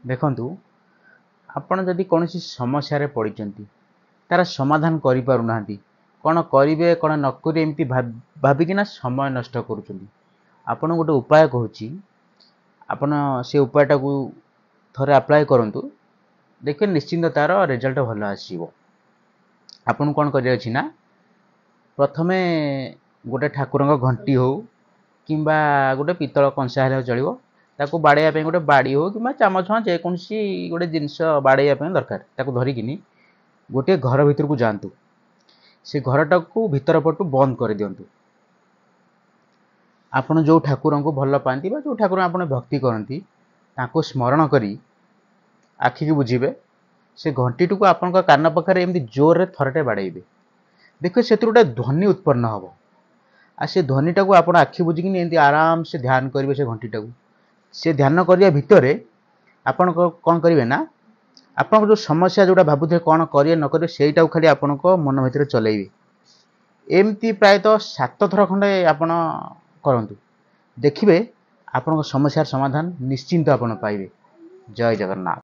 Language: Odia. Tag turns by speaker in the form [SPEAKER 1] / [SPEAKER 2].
[SPEAKER 1] ଦେଖନ୍ତୁ, ଆପଣ ଯଦି କୌଣସି ସମସ୍ୟାରେ ପଡ଼ିଛନ୍ତି, ତା'ର ସମାଧାନ କରିପାରୁନାହାନ୍ତି, କ'ଣ କରିବେ କ'ଣ ନ କରିବେ ଏମିତି ଭାବିକିନା ସମୟ ନଷ୍ଟ କରୁଛନ୍ତି, ଆପଣଙ୍କୁ ଗୋଟେ ଉପାୟ କହୁଛି। ଆପଣ ସେ ଉପାୟଟାକୁ ଥରେ ଆପ୍ଲାଏ କରନ୍ତୁ, ଦେଖିବେ ନିଶ୍ଚିନ୍ତ ତା'ର ରେଜଲ୍ଟ ଭଲ ଆସିବ। ଆପଣଙ୍କୁ କ'ଣ କରିବାର ଅଛି ନା, ପ୍ରଥମେ ଗୋଟେ ଠାକୁରଙ୍କ ଘଣ୍ଟି ହେଉ କିମ୍ବା ଗୋଟେ ପିତ୍ତଳ କଂସା ହେଲେ ଚଳିବ, ତାକୁ ବାଡ଼େଇବା ପାଇଁ ଗୋଟେ ବାଡ଼ି ହେଉ କିମ୍ବା ଚାମଚ, ହଁ, ଯେକୌଣସି ଗୋଟେ ଜିନିଷ ବାଡ଼େଇବା ପାଇଁ ଦରକାର। ତାକୁ ଧରିକିନି ଗୋଟିଏ ଘର ଭିତରକୁ ଯାଆନ୍ତୁ। ସେ ଘରଟାକୁ ଭିତର ପଟୁ ବନ୍ଦ କରିଦିଅନ୍ତୁ। ଆପଣ ଯେଉଁ ଠାକୁରଙ୍କୁ ଭଲ ପାଆନ୍ତି ବା ଯେଉଁ ଠାକୁରଙ୍କୁ ଆପଣ ଭକ୍ତି କରନ୍ତି, ତାଙ୍କୁ ସ୍ମରଣ କରି ଆଖିକି ବୁଜିବେ। ସେ ଘଣ୍ଟିଟିକୁ ଆପଣଙ୍କ କାନ ପାଖରେ ଏମିତି ଜୋରରେ ଥରଟେ ବାଡ଼େଇବେ। ଦେଖିବେ ସେଥିରୁ ଗୋଟେ ଧ୍ୱନି ଉତ୍ପନ୍ନ ହେବ। ଆଉ ସେ ଧ୍ୱନିଟାକୁ ଆପଣ ଆଖି ବୁଜିକିନି ଏମିତି ଆରାମସେ ଧ୍ୟାନ କରିବେ ସେ ଘଣ୍ଟିଟାକୁ। ସେ ଧ୍ୟାନ କରିବା ଭିତରେ ଆପଣ କ'ଣ କରିବେ ନା, ଆପଣଙ୍କ ଯେଉଁ ସମସ୍ୟା ଯେଉଁଟା ଭାବୁଥିବେ କ'ଣ କରିବେ ନ କରିବେ, ସେଇଟାକୁ ଖାଲି ଆପଣଙ୍କ ମନ ଭିତରେ ଚଲେଇବେ। ଏମିତି ପ୍ରାୟତଃ 7 ଥର ଖଣ୍ଡେ ଆପଣ କରନ୍ତୁ, ଦେଖିବେ ଆପଣଙ୍କ ସମସ୍ୟାର ସମାଧାନ ନିଶ୍ଚିନ୍ତ ଆପଣ ପାଇବେ। ଜୟ ଜଗନ୍ନାଥ।